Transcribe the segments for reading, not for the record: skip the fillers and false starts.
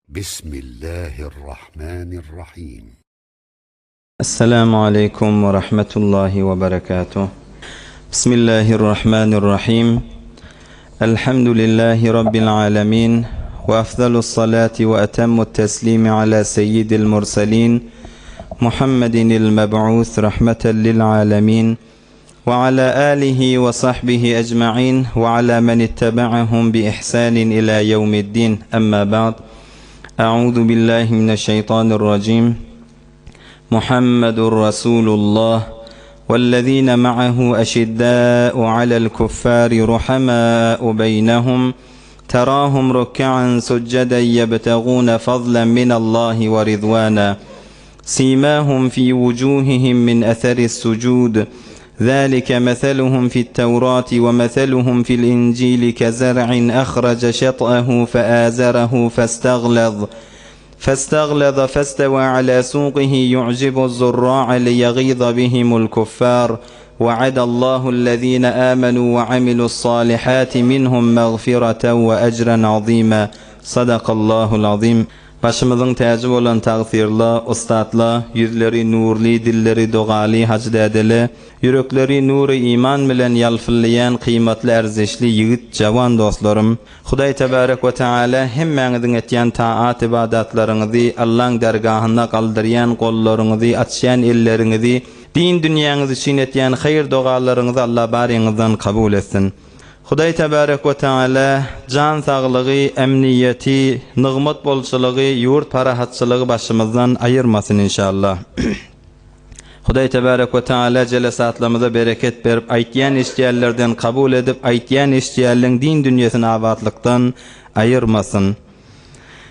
Bismillahirrahmanirrahim. Esselamu aleýkum we rahmetullahi we berekatuh. Bismillahirrahmanirrahim. Elhamdülillahi rabbil alamin. We afdalus salati we atammut teslimi ala seyyidil murselin. Muhammedinil meb'us rahmeten lil alamin. We ala alihi we sahbihi ecmain we ala men ittebaahum bi ihsanin ila yevmiddin. Emma ba'd. A'udhu billahi mineşşeytanirracim. Muhammedur Rasulullah wellezine ma'ahu eşiddâ'u alel kuffâri ruhamâ'u beynehum terâhum ruk'an succeden yebtegûne fadlen minallahi ve ridvâna simâhum fî vucûhihim min eseris sucûd ذلك مثلهم في التوراة ومثلهم في الإنجيل كزرع أخرج شطأه فآزره فاستغلظ فاستغلظ فاستوى على سوقه يعجب الزراع ليغيظ بهم الكفار وعد الله الذين آمنوا وعملوا الصالحات منهم مغفرة وأجرا عظيما صدق الله العظيم Başymyzyň täji bolan tagsyr-la, ussat-la, ýüzleri nurly, dilleri dogaly hajy dädele, ýürekleri nury iman bilen ýalpyllaýan kyýmatly ärzeşli ýigit jawan dostlarym! Hudaý tebarek we teala hemmäňiziň etýän taat ybadatlaryňyzy Allaň dergahynda galdyrýan gollaryňyzy açýan elleriňizi din dünýäňiz üçin etýän haýyr dogalaryňyzy Alla baryňyzdan kabul etsin. Hudaý tebarek we teala jan saglygy emniýeti nygmat bolçulygy ýurt parahatçylygy başymyzdan aýyrmasyn inşallah. Hudaý tebarek we taala jelesatlarymyza bereket berip aýtýan eşdýänlerden kabul edip aýtýan eşdýänleň din dünýesini abatlykdan aýyrmasyn.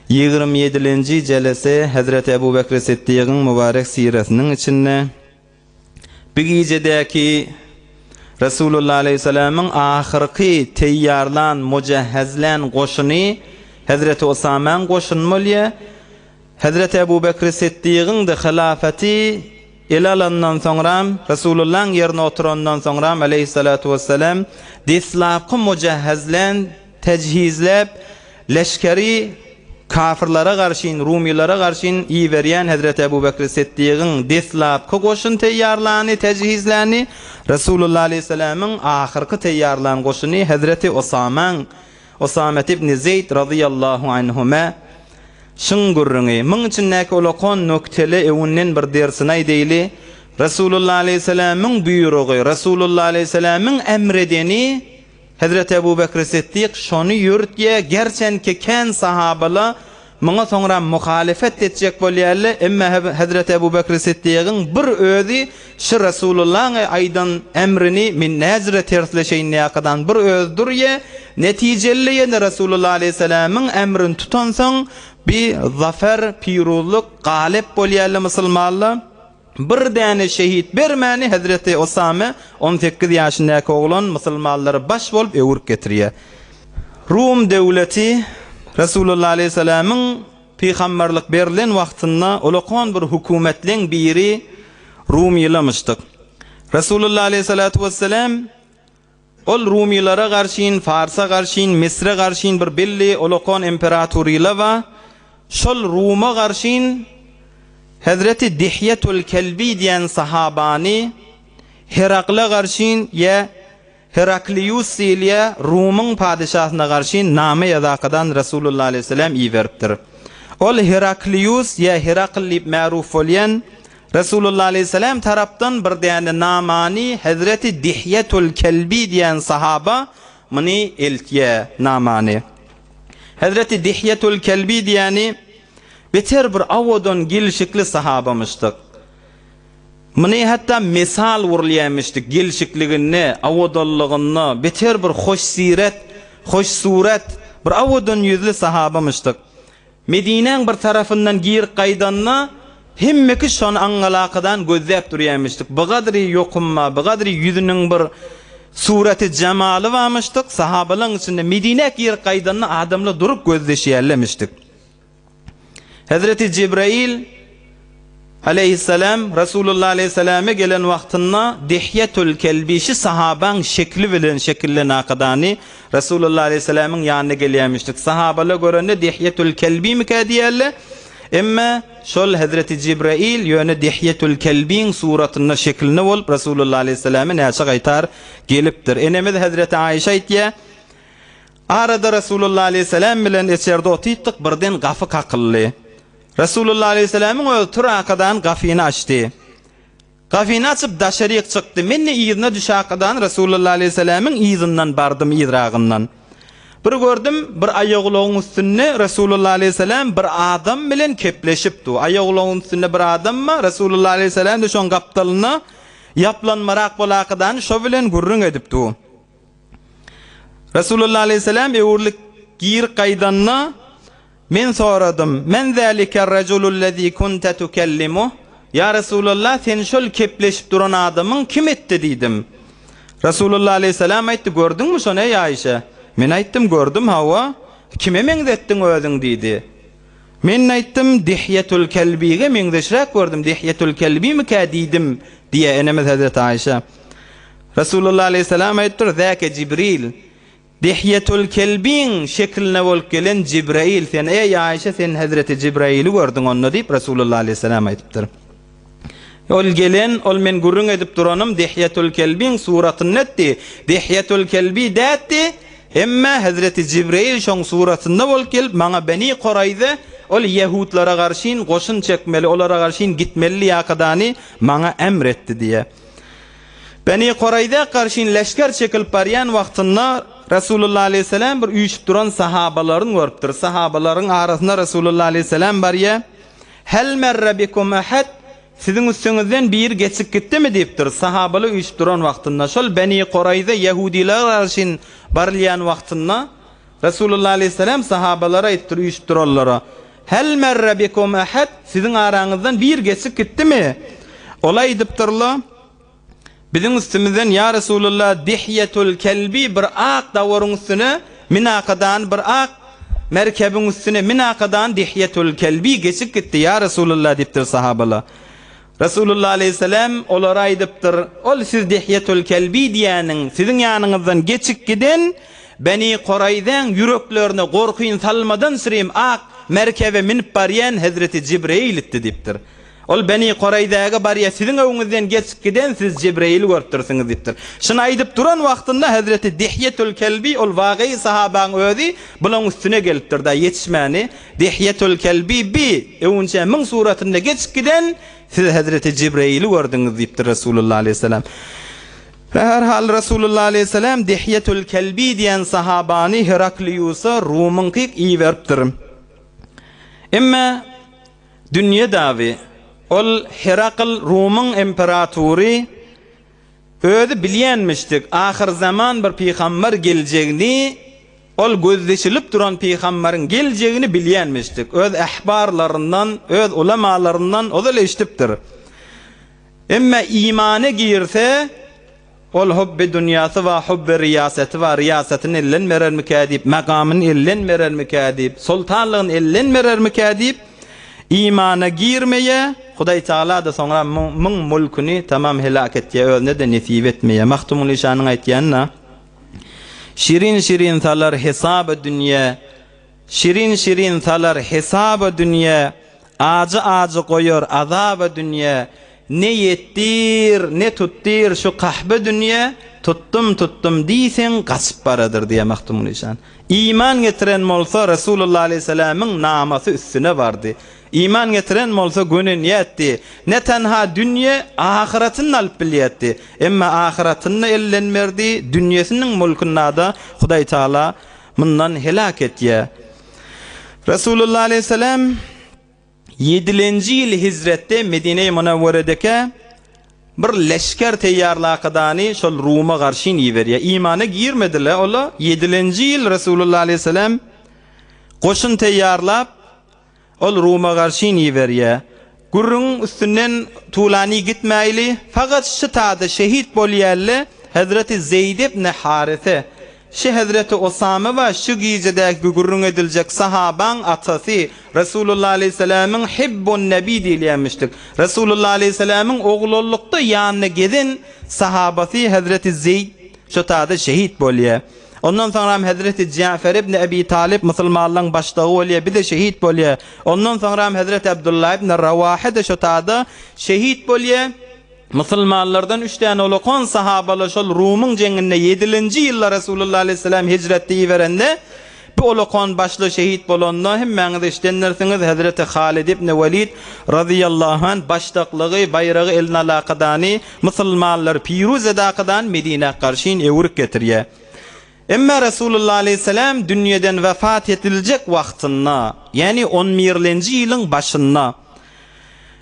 27-lenji jelese Hezreti Ebu Bekri Siddigyň mübarek siresiniň içinde bi gijedäki Resulullah aleýhissalamyň ahyrky teýýarlan mujahhezlän goşuny Hezreti Usamaň goşuny bolýar. Hezreti Ebu Bekri Siddigyň-da hylafaty ele alandan soňram, Resulullahyň ýerine oturandan soňram, aleýhissalatu wessalam, deslapky mujahhezlän, tejhizläp, leşgeri kafyrlara garşyn, rumylara garşyn iberýän Hezreti Ebu Bekri Siddigyň deslapky goşun teýýarlany, tejhizläni, Resulullah aleýhissalamyň ahyrky teýýarlan goşuny Hezreti Osamaň, Osamet ibn Zeýd razyýallahu anhuma, Şyň gürrüňi, Myň içindäki ulakan nöktele öwünden bir dersini aýdaýly, Resulullah aleýhissalamyň buýrugy, Resulullah aleýhissalamyň emredeni, Hezreti Ebu Bekri Siddik şony ýörütýär, gerçenki kän sahabala muňa soňra muhalefet etjek bolýarlar, emma Hezreti Ebu Bekri Siddigiň bir özi şy Resulullahyň aýdan emrini men näjre tersleşeýin diýakadan bir özi durýar, Netijeli ýene Resulullah aleýhissalamyň emrini tutansoň, bi zafer, piruzlyk, galyp bolýarlar musulmanlar. Bir däne şehit bermäni hezreti Osame, 18 ýaşyndaky oglan, musulmanlara baş bolup öwürip getirýär. Rum döwleti Resulullah aleýhissalamyň pygamberlik berlen wagtynda ulakan bir hökümetleň biri Rumylamyşdyk. Resulullah aleýhissalatu wessalam Ol rumylara garşyn, farsa garşyn, misre garşyn bir belli ulakan imperatoryla bar. Şol ruma garşyn Hezreti Dihýetul Kelbi diýen sahabany Herakla garşyn ýa Heraklius diýilýä Rumyň padyşasyna garşyn name ýazakadan Resulullah aleýhissalam iberipdir. Ol Heraklius ýa Herakl diýip märuf bolýan Resulullah aleýhissalam tarapdan bir däne namany Hezreti Dihýetul Kelbi diýen sahaba muny eltýä namany. Hezreti Dihýetul Kelbi diýeni beter bir owadan gelşikli sahabamyşdyk. Muny hatda mesal urulýamyşdyk gelşikliginde, owadanlygynda beter bir hoşsiret, hoşsurat, bir owadan ýüzli sahabamyşdyk. Medinäň bir tarapyndan girip gaýdanda, hemme kişi şony aňňalakadan gözläp durýamyşdyk. Bigadry ýokumma, bigadry ýüzüniň bir suraty jemaly barmyşdyk. Sahabalaryň içinde Medinä girip gaýdanda adamlar durup gözleşýärlemişdik. Hezreti Jibrail. Aleýhissalam Resulullah aleýhissalame gelen wagtynda Dihýetül Kelbi şi sahabaň şekli bilen şekillen akadany Resulullah aleýhissalamyň ýanyna gelýämişdik. Sahabalar görende Dihýetül Kelbimikä diýerler. Emme şol Hezreti Jibrail ýöne Dihýetül Kelbiň suratynda şeklinde bolup Resulullah aleýhissalame näçe gaýtar gelipdir. Enemiz Hezreti Aýşe aýtýar, Arada Resulullah aleýhissalam bilen içerde otytdyk birden gapy kakyldy. Resulullah aleýhissalamyň özi turakadan gapyny açdy. Gapyny açyp daşaryk çykdy. Men-de yzyna düşakadan Resulullah aleýhissalamyň yzyndan bardym yzragyndan. Bir gördüm, bir aýagulagyň üstünde Resulullah aleýhissalam bir adam bilen kepleşip dur. Aýagulagyň üstünde bir adam bar, Resulullah aleýhissalam-da şoň gapdalynda ýaplanmarak bolakadan şo bilen gürrüň edip dur. Resulullah aleýhissalam öwrülip girip gaýdanda, Men soradym, Men zäliker-rejulullezî kunte tukellimuh? Ýa Resulallah, sen şol kepleşip duran adamyň kim etdi diýdim. Resulullah aleýhissalam aýtdy, Gördüňmi şony, eý Aişe? Men aýtdym, Gördüm, hawa. Kime meňzetdiň özüň diýdi. Men aýtdym, Dihýetül Kelbige meňzeşräk gördüm, Dihýetül Kelbimikä diýdim diýýär enemiz hezreti Aişe. Resulullah aleýhissalam aýdypdyr, Zäke Jibril. Dihýetül Kelbiň şekiline bolup gelen Jibrail sen eý Aişe sen hezreti Jibraili gördüň onda diýip Resulullah aleýhissalam aýdypdyr. Ol gelen ol men gürrüň edip duranym Dihýetül Kelbiň suratynda etdi. Dihýetül Kelbi dätdi, emme hezreti Jibrail şoň suratynda bolup gelip maňa Beni Koraýza ol ýehudlara garşyn goşun çekmeli olara garşyn gitmeli ýakadany maňa emr etdi diýe. Beni Koraýza garşyn leşger çekilip barýan wagtynda Resulullah aleýhissalam bir üýşüp duran sahabalaryny görüpdir. Sahabalaryň arasynda Resulullah aleýhissalam barýar. Hel merre bikum ahad? Siziň üstüňizden biri geçip gitdimi diýipdir. Sahabalar üýşüp duran wagtynda şol Beni Koraýza ýehudilere garşyn barylýan wagtynda Resulullah aleýhissalam sahabalara aýdypdyr üýşüp duranlara, Hel merre bikum ahad? Siziň araňyzdan biri geçip gitdimi? Ol aýdypdyrlar, Biziň üstümizden ýa Resulullah Dihýetul Kelbi bir ak dawaryň üstüne minakadan bir ak merkebiň üstüne minakadan Dihýetul Kelbi geçip gitdi ýa Resulullah diýipdir sahabalar. Resulullah aleýhissalam olara aýdypdyr, Ol siz Dihýetul Kelbi diýýäniň siziň ýanyňyzdan geçip giden Beni Koraýzäň ýüreklerine gorkyn salmadan sürüm ak merkebe minip barýan hezreti Jibreýil itdi diýipdir. Ol Beni Koraýzäge barýa siziň öňüňizden geçip giden siz Jibreýili görüpdirsiňiz diýipdir. Şuny aýdyp duran wagtynda hezreti Dihýetül Kelbi ol wagyý sahabaň özi bulaň üstüne gelipdir-da ýetişmäni Dihýetül Kelbi bi öwünçä müň suratynda geçip giden siz hezreti Jibreýili gördüňiz diýipdir Resulullah aleýhissalam. Her hal Resulullah aleýhissalam Dihýetül Kelbi diýen sahabany Herakliusa Rumyňkyk iberipdir. Emme Dünýe daby, ol Herakl Rumyň imperatory özi bilýänmişdik, ahyrzaman bir pygamber geljegini, ol gözleşilip duran pygambaryň geljegini bilýänmişdik, öz ehbarlaryndan, öz ulamalaryndan ozal eşidipdir. Emme imana girse, Ol hubbi dünýasy bar, hubbi riýaseti bar, riýasatyny elden berermikä diýip, makamyny elden berermikä diýip, soltanlygyny elden berermikä diýip, imana girmeýär, Hudaý Tagala-da soňra muň mulküni tamam helak etýär, özüne-de nesip etmeýär. Magtymguly şanyň aýtýany-da, Şirin-şirin salar hesaba dünýä, Şirin-şirin salar hesaba dünýä, Ajy-ajy goýar azaba dünýä, Ne ýetdir, ne tutdyr şu kahbe dünýä, Tutdum-tutdum diýseň, gaçyp baradyr diýýär Magtymguly şan. Iman getiren bolsa Resulullah aleýhissalamyň namasy üstüne bardy. Iman getiren bolsa gönenýärdi. Ne tenha dünýe, ahyratyny-da alyp bilýärdi. Emma ahyratyny-da elden berdi, dünýesiniň mulkunda-da Hudaý Tagala mundan heläk etýär. Resulullah aleýhissalam ýedilenji ýyl hijretde Medine-i Munawweredeke bir leşger teýýarlakadany şol Ruma garşyn iberýär. Imana girmediler ola. Ýedilenji ýyl Resulullah aleýhissalam goşun teýýarlap Ol Ruma garşyn iberýä. Gürrüňiň üstünden tulany gitmäýli, fakat şu tada şehit bolýalle Hezreti Zeýd ibn Harise. Şi hezreti Osame we şu gijedäki gürrüň ediljek sahabaň atasy Resulullah aleýhissalamyň Hibbun Nebi diýilýänmişdik. Resulullah aleýhissalamyň oglanlykda ýanynda gezen sahabasy hezreti Zeýd şo tada şehit bolýar. Ondan soňram hezreti Jafer ibn Ebi Talyp musulmanlaryň başlygy bolýar, bir-de şehit bolýar. Ondan soňram hezreti Abdullah ibn Rawahe-de şo tada şehit bolýar. Musulmanlardan üç däne ulakan sahabalar şol Rumyň jeňinde ýedilenji ýylda Resulullah aleýhissalam hijretde iberende, bu ulakan başly şehit bolanda hemmäňiz eşidendirsiňiz, hezreti Halid ibn Welid razyýallahu anh başdaklygy, baýragy eline alakadany musulmanlary piruz edakadan Medinä garşyn öwrüp getirýär. Emma Resulullah aleýhissalam dünýeden wefat ediljek wagtynda, ýagny on birlenji ýylyň başynda,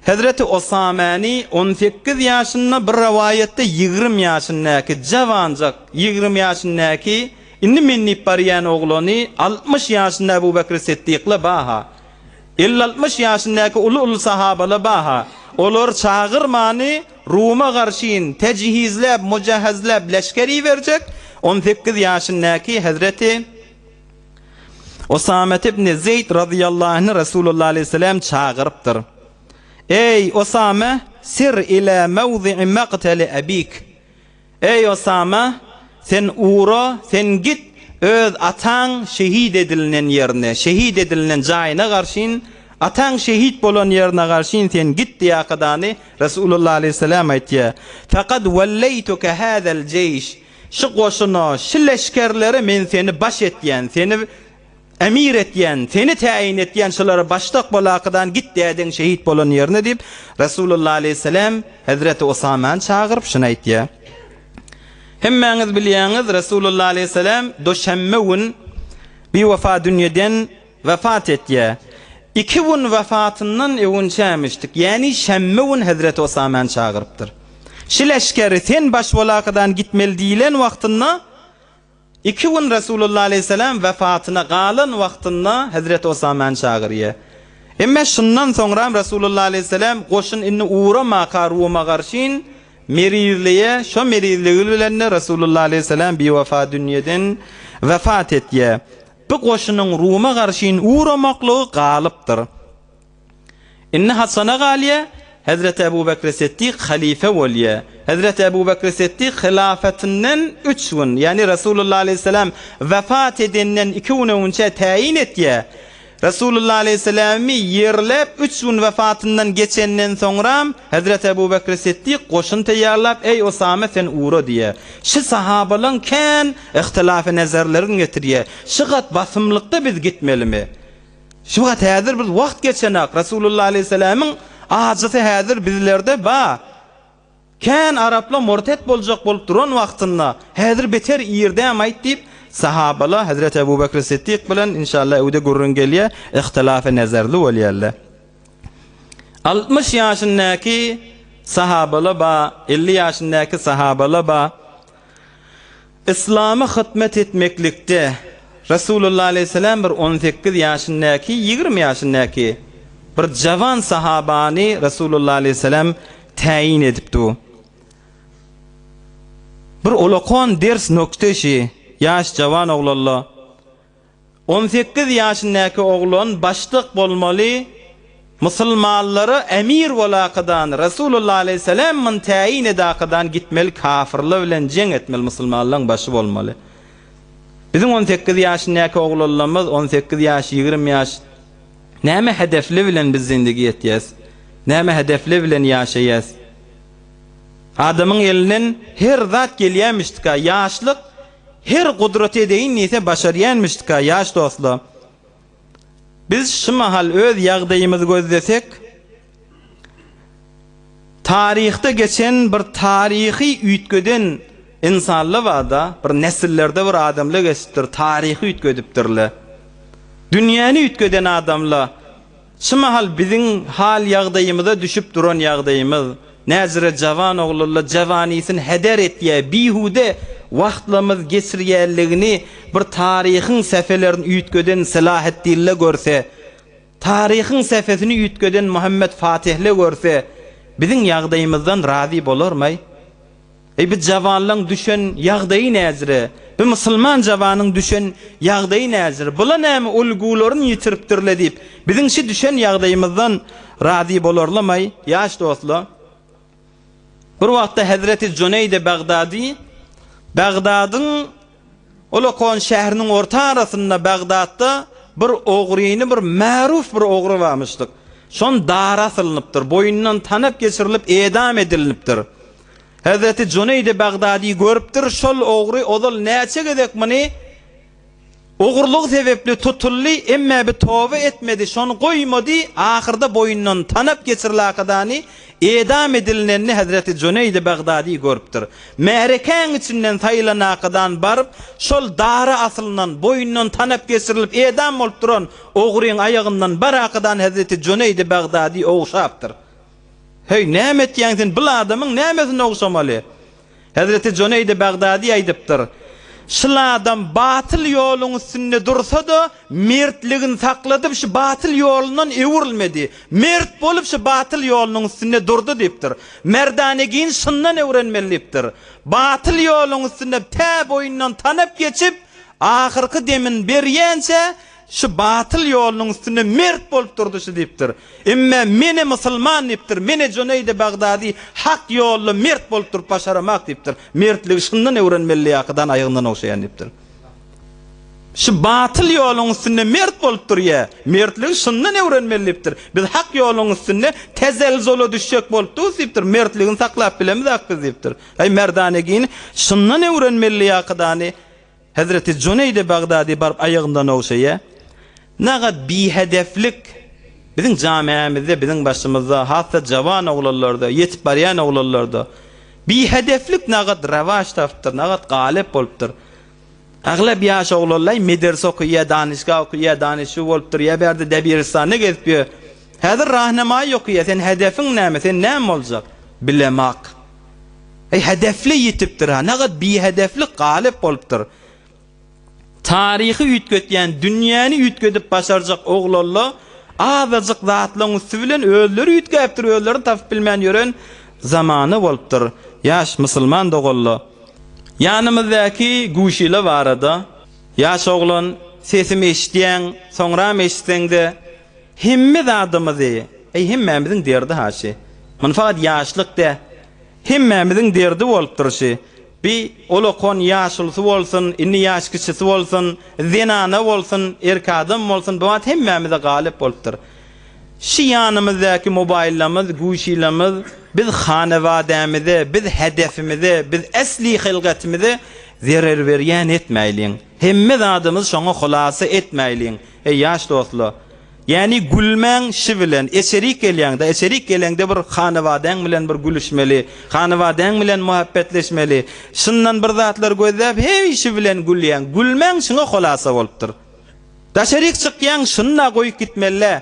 Hezreti Osamäni 18 ýaşynda, bir rowaýatda 20 ýaşyndaky jawanjak, 20 ýaşyndaky indi men diýip barýan oglany 60 ýaşynda Ebu Bekri Siddiqle baha, Elli-altmyş ýaşyndaky uly-uly sahabalar bar-ha. Olar çagyrmany Ruma garşyn tejhizläp, mujahhazläp leşger iberjek, 18 ýaşyndaky hezreti Osamet ibn Zeýd razyýallahu anhu Resulullah aleýhissalam çagyrypdyr. Eý, Osame, sir ila mewzi'i maqtali abik. Eý, Osama, sen ugra, sen git, öz ataň şehit edilinen ýerine, şehit edilinen jaýyna garşyn, ataň şehit bolan ýerine garşyn sen git diýakadany Resulullah aleýhissalam aýtýar. Fekad welleýtuke hazel jeýş, şu goşuna, şu leşgerlere men seni baş etýän, seni Emir etýän, seni täýin etýän şulara başdak bolakydan git dädeň şehit bolan ýerine diýip, Resulullah aleýhissalam Hezreti Osamany çagyryp şuny aýtýar. Hemmäňiz bilýäňiz, Resulullah aleýhissalam duşenbe gün biwefa dünýeden wefat etýär. Iki gün wefatyndan öwünçämişdik, ýäni şenbe gün Hezreti Osamany çagyrypdyr. Şu leşgeri sen baş bolakydan gitmeli diýlen wagtynda Iki gün Resulullah aleýhissalam wefatyna galan wagtynda Hezreti Osamany çagyrýar. Emme şundan soňram Resulullah aleýhissalam goşun indi ugramaka Ruma garşyn merizleýär, şo merizligi bilen-de Resulullah aleýhissalam biwefa dünýeden wefat etýär. Bu goşunyň Ruma garşyn ugramaklygy galypdyr. Indi haçana galýar? Hezreti Ebu Bekri Siddik halyfa bolýar. Hezreti Ebu Bekri Siddik hylafetinden üç gün, ýagny Resulullah aleýhissalam wefat edenden iki gün öňünçä täýin etýär. Resulullah aleýhissalamy ýerläp üç gün wefatyndan geçenden soňram Hezreti Ebu Bekri Siddik goşun taýýarlap, Eý Osame sen ugra diýýär. Şi sahabalaň kän yhtilafy nezerlerini getirýär. Şi gat basymlykda biz gitmelimi? Şu wagt häzir biz wagt geçenak Resulullah aleýhissalamyň ajysy häzir bizlerde ba. Kän arapla murtet boljak bolup duran wagtynda häzir beter irdämaýt diýip sahabala Hezreti Ebu Bekri Siddik bilen inşallah öwde gürrüň gelýä ihtilafy nezerli bolýarlar. 60 ýaşyndaky sahabala ba, 50 ýaşyndaky sahabala ba. Yslama hytmet etmeklikde Resulullah aleýhissalam bir on sekiz ýaşyndaky, ýigrimi ýaşyndaky bir jawan sahabany Resulullah aleýhissalam täýin edipdi. Bir ulakan ders nokta şi, ýaş jawan oglanla. 18 ýaşyndaky oglan başlyk bolmaly, musulmanlara emir bolakadan, Resulullah aleýhissalam muny täýin edakadan gitmeli kafyrlar bilen jeň etmeli musulmanlaryň başy bolmaly. Biziň 18 ýaşyndaky oglanlarymyz 18 ýaş, 20 ýaş näme hedefli bilen biz zindigi etýäs? Näme hedefli bilen ýaşaýas? Adamyň elinden her zat gelýämişdika ýaşlyk Her gudrat edeýin diýse başarýanmyşdyka ýaş dostla. Biz şu mahal öz ýagdaýymyzy gözlesek, taryhda geçen bir taryhy üýtgeden ynsanlar barda, bir nesillerde bir adamlar geçipdir, taryhy üýtgedipdirler. Dünýäni üýtgeden adamlar. Şu mahal biziň hal-ýagdaýymyza düşüp duran ýagdaýymyz, näzire jawan oglulla jawanysyny heder etýär, bihude wagtlamyz geçirýänligini bir taryhyň sähfelerini üýtgeden Selaheddinle görse, taryhyň sähfesini üýtgeden Muhammet Fatehle görse, biziň ýagdaýymyzdan razy bolarmaý? Eý, bi jawanlaň düşen ýagdaýy näzire? Bu musulman jawanyň düşen ýagdaýy näzir? Bula näme ulgularyny ýitiripdirle diýip, biziň şi düşen ýagdaýymyzdan razy bolarlamaý, ýaş dostla? Bir wagtda hezreti Juneýdi Bagdady Bagdadyň Ulakon şäheriniň orta arasynda Bagdatda bir ogryny bir märuf bir ogry barmyşdyk. Şon dara asylynypdyr, boýundan tanap geçirilip edam edilinipdir. Hezreti Juneýdi Bagdady görüpdir, şol ogry ozal näçe gezek muny Ogurlygy sebepli tutuldy, emmä bi toba etmedi, şony goýmady, ahyrda boýundan tanap geçirilakadany edam edilinenini hezreti Juneýdi Bagdady görüpdir. Märekäň içinden saýylanakadan baryp, şol dara asylynan, boýundan tanap geçirilip edam bolup duran ogryň aýagyndan barakadan hezreti Juneýdi Bagdady ogşapdyr. Heý, näme etýäň sen, bil adamyň nämesini ogşamaly? Hezreti Juneýdi Bagdady aýdypdyr, Şul adam batyl ýoluň üstünde dursa-da, mertligini sakladyp, şu batyl ýolundan öwrülmedi. Mert bolup, şu batyl ýolunyň üstünde durdy diýipdir. Merdanegini şundan öwrenmeli diýipdir. Batyl ýoluň üstünde tä boýundan tanap geçip, ahyrky demini berýänçä, Şu batyl ýolunyň üstünde mert bolup durdy şu diýipdir. Emme mene musulman diýipdir, mene Juneýdi Bagdady hak ýolda mert bolup durup başaramak diýipdir. Mertligi şundan öwrenmeli ýakydan aýagyndan ogşaýan diýipdir. Şu batyl ýoluň üstünde mert bolup durýa. Mertligi şundan öwrenmeli diýipdir. Biz hak ýoluň üstünde tezelzula düşjek bolup durus diýipdir. Mertligini saklap bilemizak biz diýipdir. Aý merdanegini şundan öwrenmeli ýakydany. Hezreti Juneýdi Bagdady baryp aýagyndan ogşaýa. Nagat bihedeflik biziň jamiämizde, biziň başymyzda, has-da jawan oglanlarda, ýetip barýan oglanlarda bihedeflik nagat rewaç tapypdyr, nagat galyp bolupdyr. Aglap ýaş oglanlaý mederse okaýa, danyşgah okaýa, danyşçy bolupdyr, ýa bärde debiristanda gezip ýör. Häzir rahnemaýy okaýa, sen hedefiň näme, sen näme boljak? Bilemak. Eý, hedefli ýitipdir-ha, nagat bihedeflik galyp bolupdyr. Taryhy üýtgetýän, dünýäni üýtgedip başarjak oglanla azajyk zatlaň üsti bilen özleri üýtgäpdir, özlerini tapyp bilmän ýören zamana bolupdyr. Ýaş musulman doganla, ýanymyzdaky Guşile barada, Ýaş oglan, sesimi eşidýäň, soňram eşitseň-de, Hemme zadymyzy, eý hemmämiziň derdi ha şi. Muny fakat ýaşlyk dä. Hemmämiziň derdi bolupdyr şi. Bi ol okan ýaşulusy bolsun, indi ýaş kiçisi bolsun, zenana bolsun, erk adam bolsun bu zat hemmämize galyp bolupdyr. Şi ýanymyzdaky mobaýllamyz, güýçilamyz biz hanabadämize, biz hedefimize, biz esli hylgatymyze zerer berýän etmäýliň. Hemme zadymyzy şoňa hulasa etmäýliň. Eý ýaş dostla! Ýäni gülmäň şi bilen, eçerik gelýäňdä, eçerik geleňde bir hanabadäň bilen bir gülüşmeli, hanabadäň bilen muhabbetleşmeli, şyndan bir zatlar gözläp heý şi bilen gülýäň, gülmäň şyňa holasa bolupdyr. Daşaryk çykýaň şyny-da goýup gitmelidä.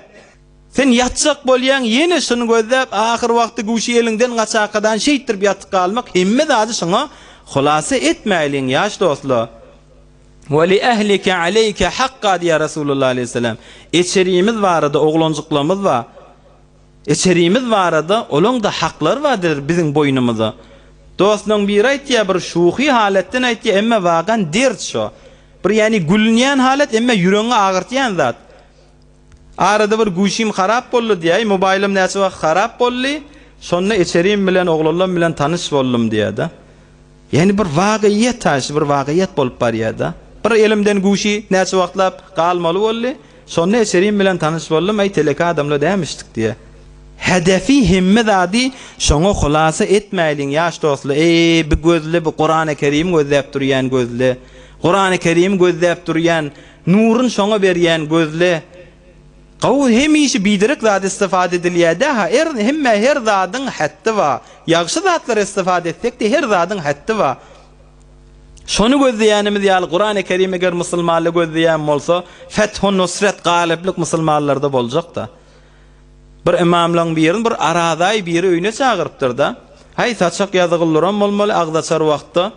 Sen ýatjak bolýaň ýene şyny gözläp ahyr wagty güwşi eliňden gaçakadan şeýtdirip ýatyp galmak hemme zady şyňa holasa etmäýliň ýaş dostla. Ve li ehlike aleyke hakka diýýär Resulullah aleyhisselam. Eçerimiz barada oglanjyklarymyz bar. Eçerimiz barada olaň-da haklary bardyr biziň boýnumyza. Dostlaň biri aýtýar bir şuhy halatdan aýtýar emme wagan dert şo. Bir ýani gülünýän halat emme ýüregiňi agyrtýan zat. Arada bir güýçim harap boldy diýäý, mobaýlym näçe wagt harap boldy, şonda içerim bilen oglanlam bilen tanyş boldum diýäda. Ýagny bir wagyýet ha şu bir wagyýet bolup barýada. Bir elimden güýçi näçe wagtlap galmaly boldy, şonda içerim bilen tanyş boldum, äý teleke adamlar dämişdik diýä. Hedefi hemme zady şoňa hulasa etmäýliň ýaş dostlar, eý bi gözle bi Kurany Kerimi gözläp durýan gözle, Kurany Kerimi gözläp durýan Nurun şoňa berýän gözle. Gowy hemişe biderek zat istifade edilýädä ha er hemme her zadyň hetdi ba. Ýagşy zatlara istifade etsekde her zadyň hetdi ba. Şony gözleýänimiz ýaly Kurany Kerim eger musulmanlar gözleýän bolsa fethu nusret galyplyk musulmanlarda boljakda. Bir ymamlaň birini bir arazaý biri öýüne çagyrypdyr-da. Häý, saçak ýazygyl duran bolmaly, agzaçar wagtda.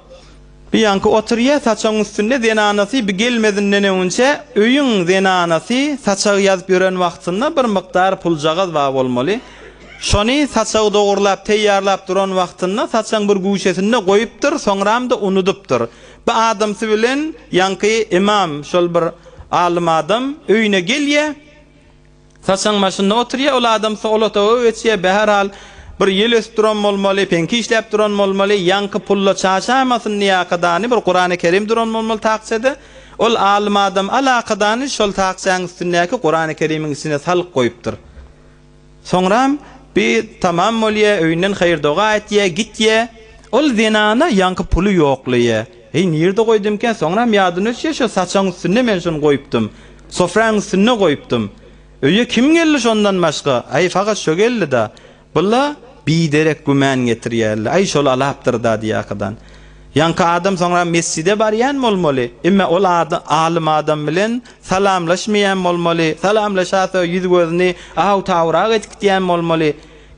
Bir ýaňky oturýa saçagyň üstünde zenanasy bir gelmezinden öňünçä öýüň zenanasy saçagy ýazyp ýören wagtynda bir mukdar puljagaz bar bolmaly. Şony saçagy dogurlap teýýarlap duran wagtynda saçagyň bir güşesinde goýupdyr, soňram-da unudypdyr. Bu adamsy bilen ýaňky ymam, şol bir alym adam öýüne gelýär. Saçagyň başynda oturýar, ol adamsy ol otaga geçýär, bäherhal, bir ýel ösüp duran bolmaly, peňki işläp duran bolmaly, ýaňky pulla çaşaýmasyn diýakadany bir Kurany Kerim duran bolmaly takçada. Ol alym adam alakadany şol takçaň üstündäki Kurany Kerimiň içine salyp goýupdyr. Soňram bi tamam bolýa, öýünden haýyr-doga etýä, gitýä. Ol zenana ýaňky puly ýoklaýa. Heý, nirde goýdumkä? Soňram ýadyna düşýä, şo saçagyň üstünde men şony goýupdym. Sofraň üstünde goýupdym. Öýe kim geldi şondan başga? Aý, fakat şo geldi-da. Bula biderek gümän getirýärler. Aý, şol alapdyr-da diýýäkadan. Ýaňky adam soňra mesjide barýan bolmaly. Emma ol alym adam bilen salamlaşmaýan bolmaly. Salamlaşasa ýüz-gözüni aw-tawrak edip gidýän bolmaly.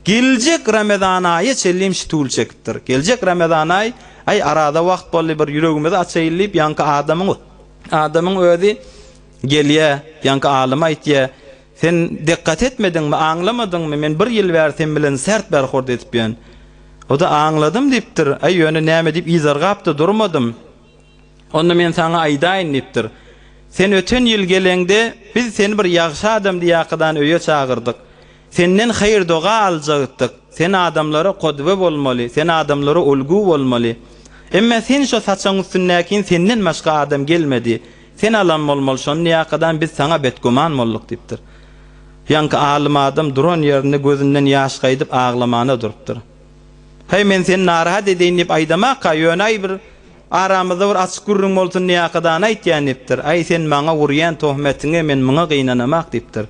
Geljek Ramazan aýa çenlim şitul çekipdir. Geljek Ramazan aý, aý araza wagt boldy bir ýüregimizi açaýyl diýip ýaňky adamyň adamyň özi gelýä, ýaňky alyma aýtýa, Sen dikkat etmediňmi, aňlamadyňmy, men bir ýyl bäri sen bilen sert berhurd edip ýön. O-da aňladym diýipdir. Aý, ýöne näme diýip yzargap-da durmadym. Onda men saňa aýdaýyn diýipdir. Sen öten ýyl geleňde, biz seni bir ýagşy adam diýakadan öýe çagyrdyk. Senden haýyr-doga aljakdyk. Sen adamlara kodwe bolmaly, sen adamlara ulgu bolmaly. Emme sen şo saçagyň üstündäkini senden başga adam gelmedi. Sen alan bolmaly şony diýakadan biz saňa betgüman bolduk diýipdir. Ýaňky alym adam duran ýerinde gözünden ýaş gaýdyp aglamana durupdyr. Häý men seni narahat edeýin diýip aýdamak-a, ýöne aý bir aramyzda bir açyk gürrüň bolsun diýakadan aýtýan diýipdir. Aý sen maňa urýan tohmetiňe men muňa gynanamak diýipdir.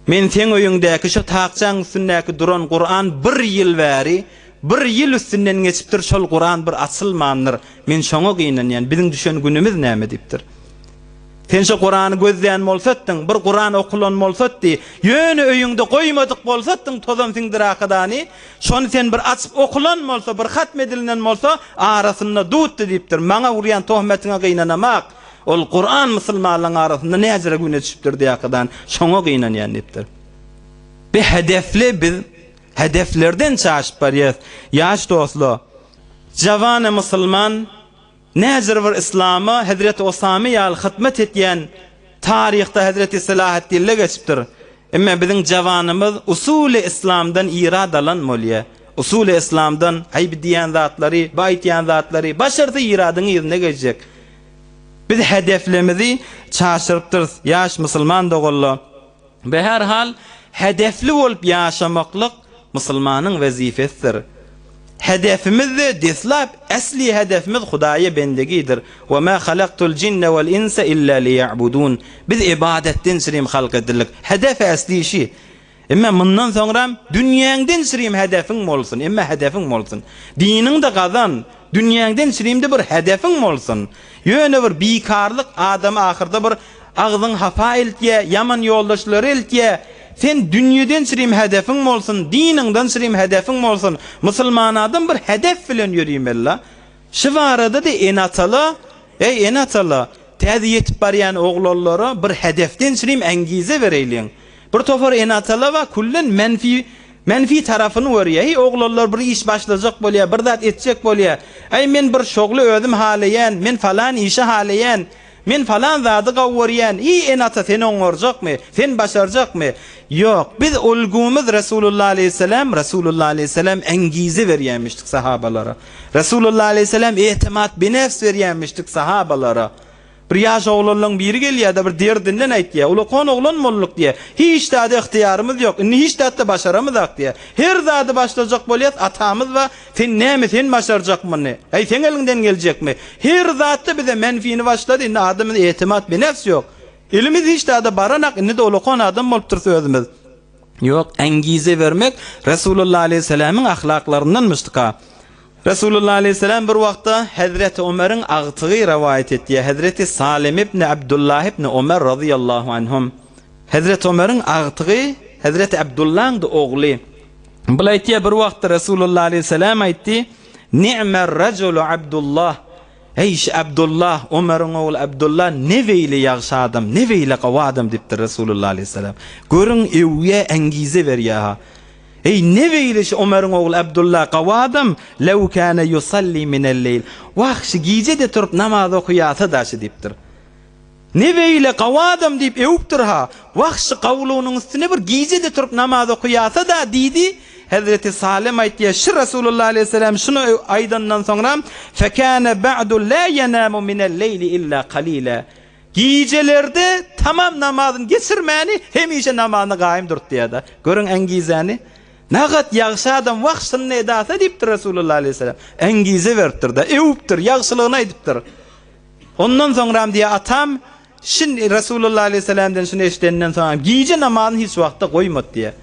Men seň öýüňdäki şo takçaň üstündäki duran Kuran bir ýyl bäri bir ýyl üstünden geçipdir şol Kuran bir açylmandyr. Men şoňa gynanýan biziň düşen günümiz näme diýipdir. Sen şo Kurany gözlän bolsatdyň, bir Kuran okulan bolsatdy, ýöne öýüňde goýmadyk bolsatdyň tozan siňdirakadany, şony sen bir açyp okulan bolsa, bir hatm edilinen bolsa, arasynda dutdy diýipdir. Maňa urýan tohmetiňe gynanamak. Ol Kuran musulmanlaryň arasynda näjere güne düşüpdir diýakadan, şoňa gynanýan diýipdir. Bi hedefli biz hedeflerden çaşyp barýas. Ýaş dostlar, jawany musulman näjere bir yslama Hezreti Osamy ýaly hyzmat etýän taryhda Hezreti Selahaddinle geçipdir. Emma biziň jawanymyz usuly yslamdan irad alan bolýa. Usuly yslamdan haý bi diýýän zatlary, bi aýtýan zatlary başarsa iradyň yzyna gezjek. Biz hedeflemizi çaşyrypdyrys ýaş musulman doganlar. Be her hal hedefli bolup ýaşamaklyk musulmanyň wezipesidir. Hedefimiz-de deslap esli hedefimiz Hudaýa bendegidir. Ve ma halaktul jinne vel insa illa liýa'budun. Biz ybadatden çyrim halk edildik. Hedef esli şi. Emma mundan soňram dünýäňden çyrim hedefiň bolsun, emma hedefiň bolsun. Diniňde gazan, dünýäňden çyrimde bir hedefiň bolsun. Ýöne bir bikarlyk adamy ahyrda bir agzyň hapa eltýä, ýaman ýoldaşlara eltýä. Sen dünýeden çyrim hedefiň bolsun, diniňden çyrim hedefiň bolsun. Musulman adam bir hedef bilen ýörimeli-la. Şu barada-da ene-atala, Eý, ene-atala, täze ýetip barýan oglanlara bir hedefden çyrim äňgize bereýliň. Bir topar ene-atalar bar, küllen menfi menfi tarapyny görýär. Heý, oglanlar bir iş başlajak bolýar, bir zat etjek bolýar. Äý, men bir şogly özüm halaýan, men falan işi halaýan, men falan zady gowy görýän. Hiý, ene-ata sen oňarjakmy? Sen başarjakmy? Ýok, biz ulgumyz Resulullah aleýhissalam, Resulullah aleýhissalam äňgize berýärmişdik sahabalara. Resulullah aleýhissalam etimat binefs berýärmişdik sahabalara. Bir ýaş oglanlaň biri gelýär-de bir derdinden aýtýar. Ulakan oglan bolduk diýýär. Hiç zada ygtyýarymyz ýok. Indi hiç zat-da başaramyzak diýýär. Her zady başlajak bolýas, atamyz bar, Sen näme, sen başarjak muny? Äý, seň eliňden geljekmi? Her zatda bize menfini başlady, indi adamyz etimat binefs ýok. Elimiz hiç zada baranak, indi-de ulakan adam bolupdyrys özümiz. Ýok, äňgize bermek Resulullah aleýhissalamyň ahlaklaryndanmyşdyka. Resulullah aleýhissalam bir wagtda Hezreti Omeriň agtygy rowaýat etýär, Hezreti Salim ibn Abdullah ibn Omer razyýallahu anhum. Hezreti Omeriň agtygy Hezreti Abdullahyň-da ogly. Bul aýtýar, bir wagtda Resulullah aleýhissalam aýtdy, Ni'mer rajulu Abdullah. Eý, şu Abdullah, Omaryň ogly Abdullah ne beýle ýagşy adam, ne beýle gowy adam diýipdir Resulullah aleýhissalam. Görüň, öwgä äňgize berýär-ha. Eý, ne beýle şu Omaryň ogly Abdulla gawy adam, lew kâne ýusalli minel-leýl. Wah, şu gije-de turup namaz okaýasa-da şi diýipdir. Ne beýle gawy adam diýip öwüpdir-ha. Wah, şu gawulygynyň üstüne bir gije-de turup namaz okaýasa-da diýdi. Hezreti Salem aýtýar, şu Resulullah aleýhissalam şuny aýdandan soňra, Fekâne ba'du lâ ýenâmu minel-leýli illâ kalîlâ. Gijelerde tamam namazyny geçirmäni, hemişe namazyna gaýym durtýar-da. Görüň ängizäni. Nagat ýagşy adam wah şuny edasa diýipdir Resulullah aleýhissalam. Ängize beripdir-de, öwüpdir, ýagşylygyny aýdypdyr. Ondan soňram diýýär, atam şin Resulullah aleýhissalamdan şuny eşidenden soňam gije namazyny hiç wagtda goýmady diýýär.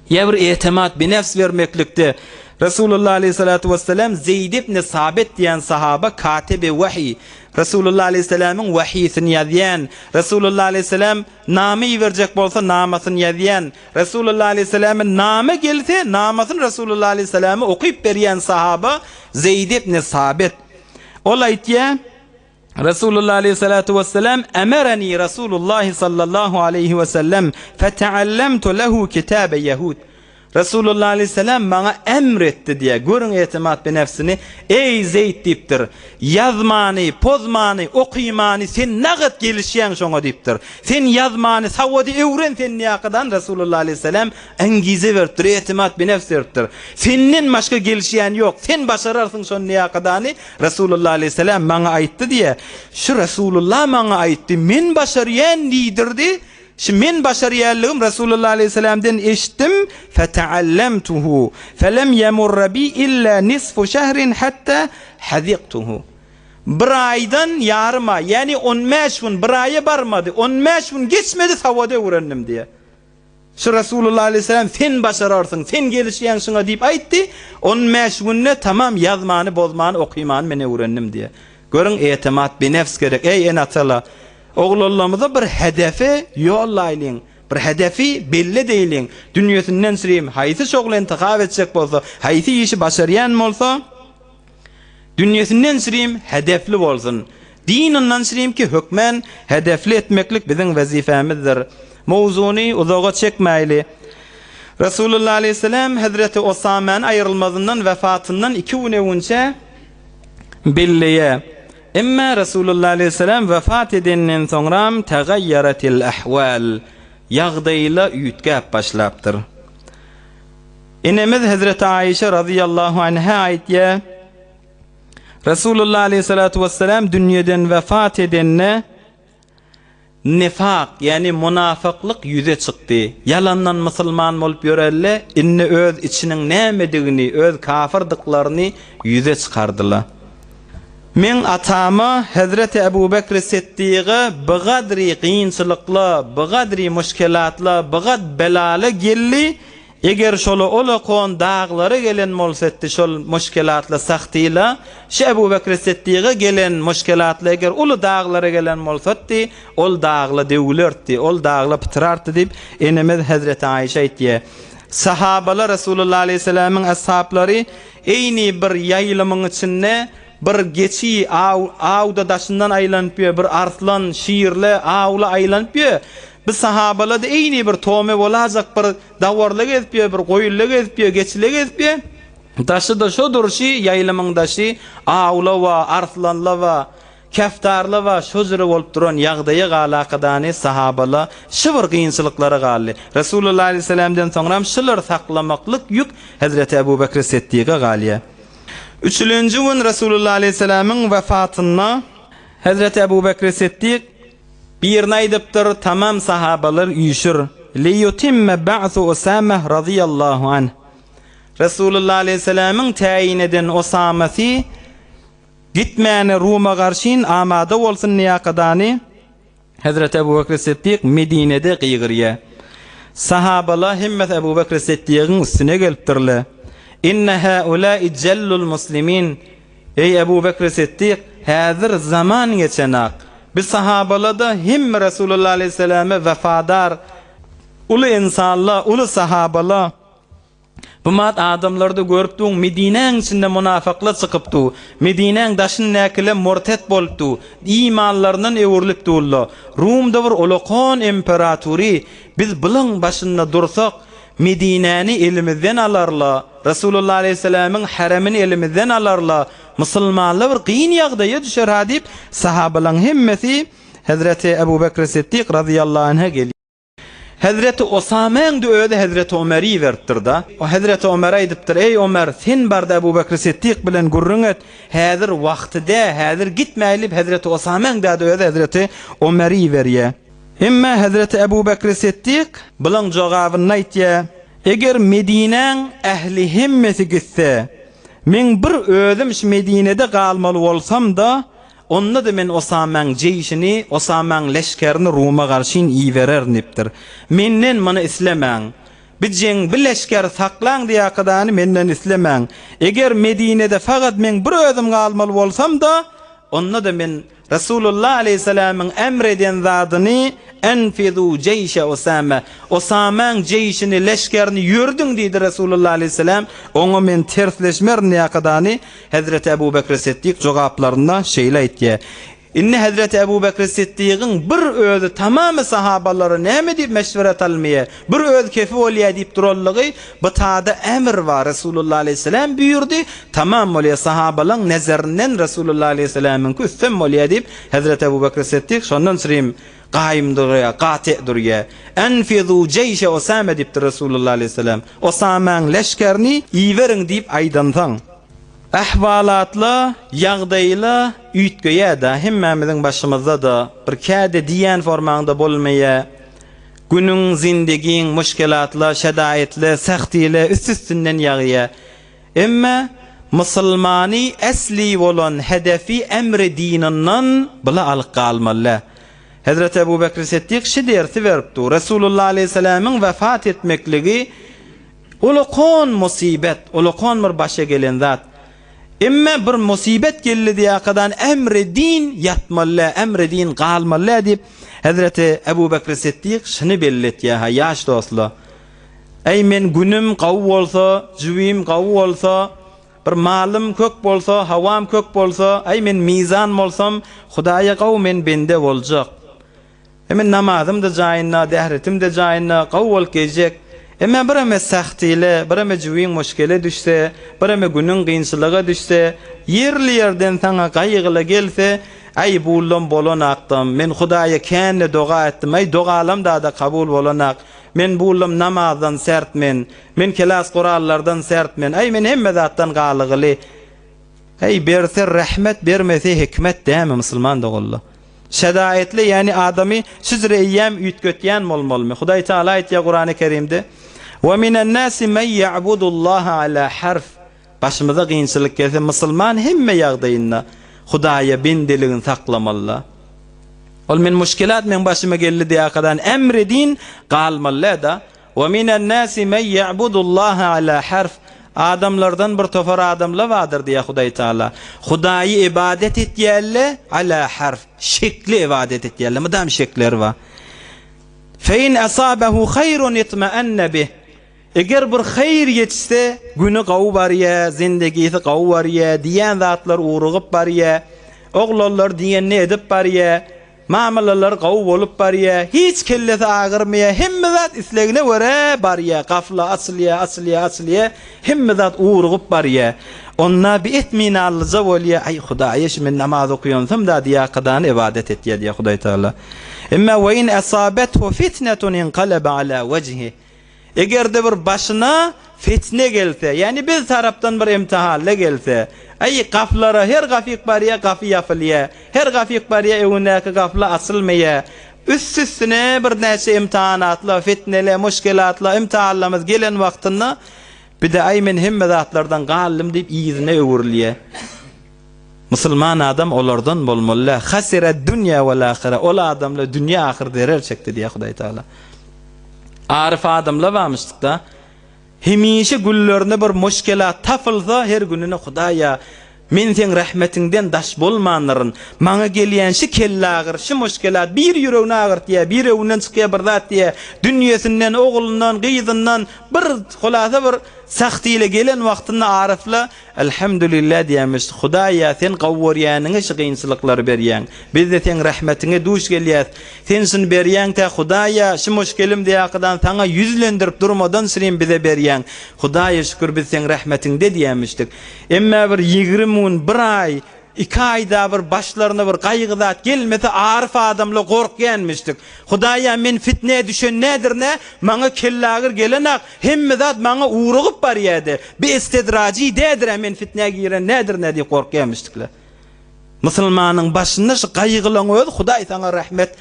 Ýa bir etimat bi nefs bermeklikde Resulullah aleýhissalatu wessalam Zeýd ibn Sabit diýen sahaba katibi wahiý, Resulullah aleýhissalamyň wahiýsini ýazýan, Resulullah aleýhissalam nama iberjek bolsa namasyny ýazýan, Resulullah aleýhissalama nama gelse namasyny Resulullah aleýhissalama okyp berýän sahaba Zeýd ibn Sabit. Ol aýtýar, Resulullah aleýhissalatu wessalam, Emereni Resulullah sallallahu aleýhi wesellem feteallemtu lehu kitabe ýehud. Resulullah aleýhissalam maňa emr etdi diýýär. Görüň etimat bi nefsini. Eý Zeýd diýipdir. Ýazmany, pozmany, okymany sen nagat gelişýäň şoňa diýipdir. Sen ýazmany, sawady öwren sen niýakadan Resulullah aleýhissalam Engize beripdir, etimat bi nefs beripdir. Senden başga gelişýän ýok, sen başararsyň şony niýakadany Resulullah aleýhissalam maňa aýtdy diýýär. Şu Resulullah maňa aýtdy, men başarýan diýdirdi. Şu men başarýanlygym Resulullah aleýhissalamdan eşitdim, feteallemtuhu, felem ýemurra bi illa nisfu şehrin hatta haziktuhu. Bir aýdan ýarym aý, ýagny on bäş gün, bir aýa barmady, on bäş gün geçmedi sawady öwrendim diýýär. Şu Resulullah aleýhissalam sen başararsyň, sen gelişýäň şuňa diýip aýtdy, on bäş günde tamam ýazmany, bozmany, okymany men öwrendim diýýär. Görüň etimat bi nefs gerek. Eý ene-atala, oglanlarymyza bir hedefe ýollaýlyň, bir hedefi belli edeýliň. Dünýesinden süreyim, haýsy şogly intihap etjek bolsa, haýsy işi başarýan bolsa, Dünýesinden süreyim hedefli bolsun. Dininden süreyim ki hökmän hedefli etmeklik biziň wezifämizdir. Mowzuny uzaga çekmäýli. Resulullah aleýhissalam hezreti Osamäni aýrylmazyndan wefatyndan iki gün öwünçä belleýär. Emma Resulullah aleýhissalam wefat edenden soňram tagaýýaratil ahwal ýagdaýla üýtgäp başlapdyr. Enemiz hezreti Aişe razyýallahu anha aýtýar, Resulullah aleýhissalatu wessalam dünýeden wefat edende nifak, ýagny munafyklyk ýüze çykdy. Ýalandan musulman bolup ýörelle, indi öz içiniň nämedigini, öz kafyrdyklaryny ýüze çykardylar. Meň atama, hezreti Ebu Bekri Setdiga bigadri kynçylykla, bigadri muşkelatla, bigad belala geldi, Eger şola olakon daglara gelen bolsetdi şol muşkelatla sahtyla, şu Ebu Bekri Setdiga gelen muşkelatla eger uly daglara gelen bolsatdy, ol dagla döwülertdi, ol dagla pytrartdy diýip, enemiz hezreti Aýşe aýtýar. Sahabalar Resulullah aleýhissalamyň ashaplary eýni bir ýaýlymyň içinde bir geçi aw awda daşyndan aýlanyp ýör, bir arslan, şirle, awla aýlanyp ýör. Bu sahabalada eýni bir tome bolajak bir dawarla gezip ýör, bir goýunla gezip ýör, geçile gezip ýör. Daşy-da şo durşy, ýaýlymyň daşy awla wa, arslanla wa, keftarla wa şo jüre bolup duran ýagdaýa galakadany sahabala şy bir gynçylyklara galdy. Resulullah aleýhissalamdan soňram şylary saklamaklyk ýük Hezreti Ebu Bekri Setdiga galýar. Üçülenji gün Resulullah aleýhissalamyň wefatynda Hezreti Ebu Bekri Setdik Birine aýdypdyr, Tamam sahabalar üýşür. Liýutimme ba'su Usameh razyýallahu anh. Resulullah aleýhissalamyň täýin eden Osamasy gitmäne Ruma garşyn amada bolsun niýakadany Hezreti Ebu Bekri Siddik Medinede gygyrýar. Sahabalar hemmesi Ebu Bekri Siddigiň üstüne gelipdirler. Inne haulai jellul muslimin. Eý Ebu Bekri Siddik, häzir zaman geçenak. Biz sahabalar-da hemme Resulullah aleýhissalama wepadar uly ynsanlar, uly sahabalar. Bu mat adamlarda görüp duň, Medinäň içinde munafyklar çykyp du, Medinäň daşyndäkiler murtet bolup du, imanlaryndan öwrülip durlar. Rumda bir ulakan imperatury, biz bulaň başynda dursak, Medinäni elimizden alarla, Resulullah aleýhissalamyň haremini elimizden alarla, musulmanlar bir kyn ýagdaýa düşer-ha diýip, sahabalaryň hemmesi Hezreti Ebu Bekri Siddik razyýallahu anha gelýär. Hezreti Osamäň-de özi Hezreti Omeri iberipdir-da. O Hezreti Omere aýdypdyr, Eý, Omer, sen bar-da Ebu Bekri Siddik bilen gürrüň et, häzir wagty dä, häzir gitmäýli diýip, Hezreti Osamäň-de özi Hezreti Omeri iberýär. Emma Hezreti Ebu Bekri Siddik bulaň jogabyny aýtýar, Eger Medinäň ähli hemmesi gitse, meň bir özüm şu Medinede galmaly bolsam-da, onda-da men Osamäň jeýşini, Osamäň leşgerini Ruma garşyn ibererin diýipdir. Menden muny islemäň. Bi jeň, bi leşgeri saklaň diýakadany menden islemäň. Eger Medinede fakat meň bir özüm galmaly bolsam-da, onda-da men Resulullah aleýhissalamyň emr eden zadyny, Enfizu jeýşe Osame, Osamaň jeýşini, leşgerini ýördüň diýdi Resulullah aleýhissalam, oňa men tersleşmerin diýakadany Hezreti Ebu Bekri Siddik jogaplarynda şeýle aýtýar, Indi hezreti Ebu Bekri Siddigiň bir özi tamamy sahabalara näme diýip meşweret almaýar, bir özi kefi bolýar diýip duranlygy bu tada emr bar, Resulullah aleýhissalam buýurdy, tamam bolýar, sahabalaň nezerinden Resulullah aleýhissalamyňky üstem bolýar diýip hezreti Ebu Bekri Siddik şondan srym gaýym durýar, gate durýar. Enfizu jeýşe Osame diýipdir Resulullah aleýhissalam. Osamaň leşgerini iberiň diýip aýdansoň. Ahwalatla, ýagdaýla üýtgeýär-dä, hemmämiziň başymyzda-da bir käde diýýän formaňda bolmaýar. Günüň, zindigiň muşkelatla, şedaitli, sähtile üst-üstünden ýagýar. Emme musulmany esli bolan hedefi emri dinyndan bula alyp galmaly. Hezreti Ebu Bekri Siddik şi dersi berip dur. Resulullah aleýhissalamyň wefat etmekligi Ulakan musybet, ulakan bir başa gelen zat. Emme bir musybet geldi diýakadan emri din ýatmaly, emri din galmaly diýip, Hezreti Ebu Bekri Siddik şuny belli etýär, ha ýaş dostlar. Eý men günüm gawy bolsa, jübim gawy bolsa, bir malym kök bolsa, hawam kök bolsa, eý men mizan bolsam, Hudaýa gawy men bende boljak. Emme namazym-da jaýynda, dähretim-de jaýynda, gowy bolup geljek. Emme bireme sähtile, bireme jübiň muşkele düşse, bireme günüň kynçylyga düşse, ýerli-ýerden saňa gaýgyla gelse, Äý, bullam bolanakdam, men Hudaýa kände doga etdim, äý, dogalam dada kabul bolanak, men bullam namazdan sert men, men kelas gurallardan sert men, äý, men hemme zatdan galygyly. Äý, berse rehmet, bermese hikmet dämi, musulman doganlar? Şedaetli, ýagny adamy şyjra eýýäm üýtgetýän bolmalymy? Hudaý Taala aýtýar Kurany Kerimde, Ve minen nasi men ya'budullaha ala harf. Başymyza kynçylyk gelse musulman hemme ýagdaýynda Hudaýa bendeligini saklamalyda. Ol men muşkilat meň başyma geldi diýakadan emri din galmalyda. Ve minen nasi men ya'budullaha ala harf. Adamlardan bir topar adamlar bardyr diýýär Hudaý Taala. Hudaýy ybadat etýärler ala harf, şekli ybadat etýärler, mydam şekleri bar. Fe in asabehu haýrun itma'anna bih. Eger bir haýyr ýetişse, güni gowy barýar, zindegisi gowy barýar, diýýän zatlar ugrugyp barýar, oglanlar diýenini edip barýar. Mamlalar gowy bolup barýa, hiç kellesi agyrmaýa, hemme zat islegine görä barýa, gafla açylýa, açylýa, açylýa, hemme zat ugrugyp barýa. Onda bi etminanlyja bolýa, aý Hudaýa şu men namaz okaýansam da diýakadany ybadat etýä diýýä Hudaý Tagala. Emma we in asabethu fitnetun inqalaba ala wejhi. Eger-de bir başyna fitne gelse, ýagny biz tarapdan bir imtihanla gelse, Aý, gapylara her gapyk barýa, gapy ýapylýa, her gapyk barýa, öňündäki gapyla açylmaýa, üst-üstüne birnäçe imtihanatla, fitnele, muşkelatla, imtihanlamyz gelen wagtynda, bir-de aý men hemme zatlardan galdym diýip yzyna öwrülýä. Musulman adam olardan bolmaly däl. Hasired-dünýä wal-ahyra, ol adamlar dünýä-ahyr zerer çekdi diýýär Hudaý Tagala. Aryf adamlar barmyşdykda, hemişe güllerine bir muşkelat tapylsa, her gününe Hudaýa, men seň rehmetiňden daş bolmandyryn. Maňa gelýän şi kellagyr, şi muşkelat bir ýüregini agyrtýar, bir öwünden çykýar bir zat diýýär. Dünýesinden, oglundan, gyzyndan bir hulasa bir. Sahty ile gelen wagtynda aryfla Elhamdülillah diýýämiş. Hudaýa sen gowy görýäniňe şu kynçylyklary berýäň. Biz-de seň rahmetiňe duş gelýäs. Sen şuny berýäň tä Hudaýa şu muşkelim diýakydan saňa ýüzlendirip durmadan şirin bize berýäň. Hudaýa şükür biz seň rahmetiňde diýýämişdik. Emmä bir 20 gün, bir aý, Iki aýda bir başlaryna bir gaýgy zat gelmese aryf adamla gorkýanmyşdyk. Hudaýa men fitnä düşen nädirnä, maňa kellagyr gelenak, hemme zat maňa ugrugyp barýady. Bi istidrajy dädirä men fitnä giren nädirnä diýip gorkýanmyşdykla. Musulmanyň başynda şu gaýgylaň özi Hudaý saňa rahmet